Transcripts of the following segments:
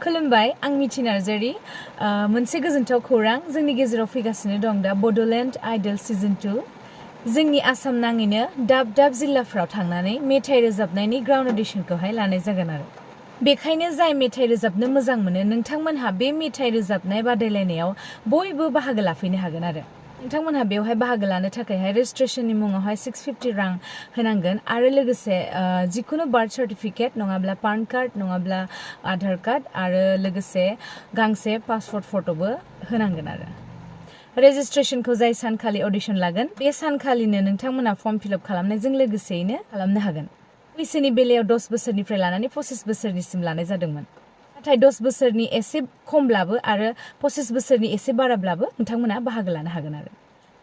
खुलुमबाय आं मिथि नार्जारि मोनसे गोजोनथाव खौरां जोंनि गेजेराव फैगासिनो दं दा बड'ल आइडल सीजन 2 जोंनि आसाम नाङैनो दाब दाब जिल्लाफ्राव थांनानै मेथाइ रोजाबनायनि ग्राउन्ड अडिशनखौहाय लानाय जागोन आरो बेखायनो जाय मेथाइ रोजाबनो मोजां मोनो नोंथांमोनहा बे मेथाइ रोजाबनाय बादायलायनायाव बयबो बाहागो लाफैनो हागोन आरो नोंथांमोनहा बेवहाय बाहागो लानो थाखायहाय रेजिस्ट्रेशननि मुङावहाय 650 रां होनांगोन आरो लोगोसे जिखुनु बार्थ सार्टिफिकेट नङाब्ला पान कार्ड नङाब्ला आधार कार्ड आरो लोगोसे गांसे पासपोर्ट फट'बो होनांगोन आरो रेजिस्ट्रेशनखौ जाय सानखालि अडिशन लागोन बे सानखालिनो नोंथांमोनहा फर्म फिलआप खालामनायजों लोगोसेयैनो खालामनो हागोन बैसोनि बेलायाव 10 बोसोरनिफ्राय लानानै 25 बोसोरनिसिम लानाय जादोंमोन नाथाय 10 बोसोरनि एसे खमब्लाबो आरो 25 बोसोरनि एसे बाराब्लाबो नोंथांमोनहा बाहागो लानो हागोन आरो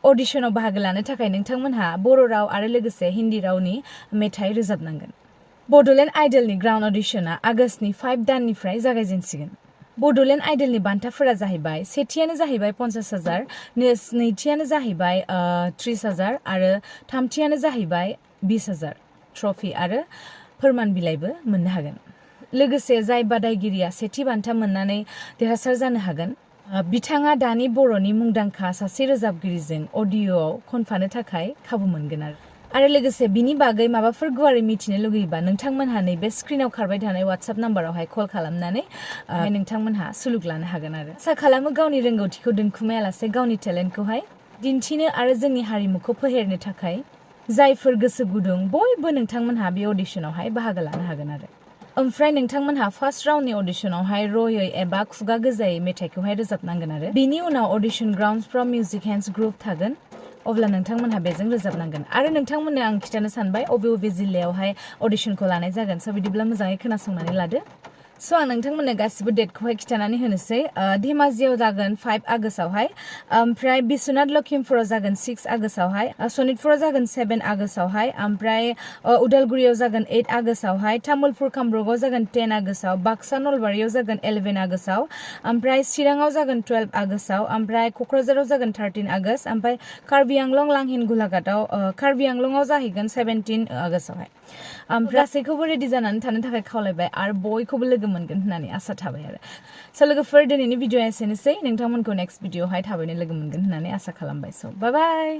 अडिशनाव बाहागो लानो थाखाय नोंथांमोनहा बर' राव आरो लोगोसे हिन्दी रावनि मेथाइ रोजाबनांगोन बड'ल आइडलनि ग्राउन्ड अडिशना आगस्तनि 5 दाननिफ्राय जागायजेनसिगोन बड'ल आइडलनि बान्थाफोरा जाहैबाय सेथियानो जाहैबाय 50,000 नैथियानो जाहैबाय 30,000 आरो थामथियानो जाहैबाय 20,000 ट्रफि आरो फोरमान बिलाइबो मोननो हागोन लोगोसे जाय बादायगिरिया सेथि बान्था मोननानै देरहासार जानो हागोन बिथाङा दानि बर'नि मुंदांखा सासे रोजाबगिरिजों अडिअ'आव खनफानो थाखाय खाबु मोनगोन आरो लोगोसे बिनि बागै माबाफोर गुवारै मिथिनो लुगैयोबा नोंथांमोनहा नैबे स्क्रिनाव खारबाय थानाय वाट्सएप नाम्बारावहाय कल खालामनानै नोंथांमोनहा सुलुग लानो हागोन आरो आसा खालामो गावनि रोंगौथिखौ दोनखुमायालासे गावनि टेलेन्टखौहाय दिन्थिनो आरो जोंनि हारिमुखौ फेहेरनो थाखाय जायफोर गोसो गुदुं बयबो नोंथांमोनहा बे अडिशनावहाय बाहागो लानो हागोन आरो ओमफ्राय नोंथांमोनहा फार्स्ट राउन्डनि अडिशनावहाय रयै एबा खुगा गोजायै मेथाइखौहाय रोजाबनांगोन आरो बिनि उनाव अडिशन ग्राउन्डसफ्राव मिउजिक हेन्ड्स ग्रुप थागोन अब्ला नोंथांमोनहा बेजों रोजाबनांगोन आरो नोंथांमोननो आं खिन्थानो सानबाय अबे जिल्लायावहाय अडिशनखौ लानाय जागोन स' बिदिब्ला मोजाङै खोनासंनानै लादो स' आं नोंथांमोननो गासिबो डेटखौहाय खिन्थानानै होनोसै धेमाजियाव जागोन 5 आगस्तआवहाय ओमफ्राय बिश्वनाथ लखिमपुराव जागोन 6 आगस्तआवहाय सनितपुराव जागोन 7 आगस्तआवहाय ओमफ्राय उदालगुरियाव जागोन 8 आगस्तआवहाय तामुलपुर कामरुगाव जागोन 10 आगस्तआव बाक्सा नलबारियाव जागोन 11 आगस्तआव ओमफ्राय चिराङाव जागोन 12 आगस्तआव ओमफ्राय क'क्राझाराव जागोन 13 आगस्त ओमफ्राय कार्बि आंलं लांहिन गलाघाटआव कार्बि आंलंआव जाहैगोन 17 आगस्तआवहाय ओमफ्राय गासैखौबो रेडि जानानै थानो थाखाय खावलायबाय आरो बयखौबो लोगो मोनगोन होननानै आसा थाबाय आरो स' लोगोफोर दिनैनि भिडिअ'आ एसेनोसै नोंथांमोनखौ नेक्स्ट भिडिअ'आवहाय थाबैनो लोगो मोनगोन होननानै आसा खालामबाय स' बाय बाय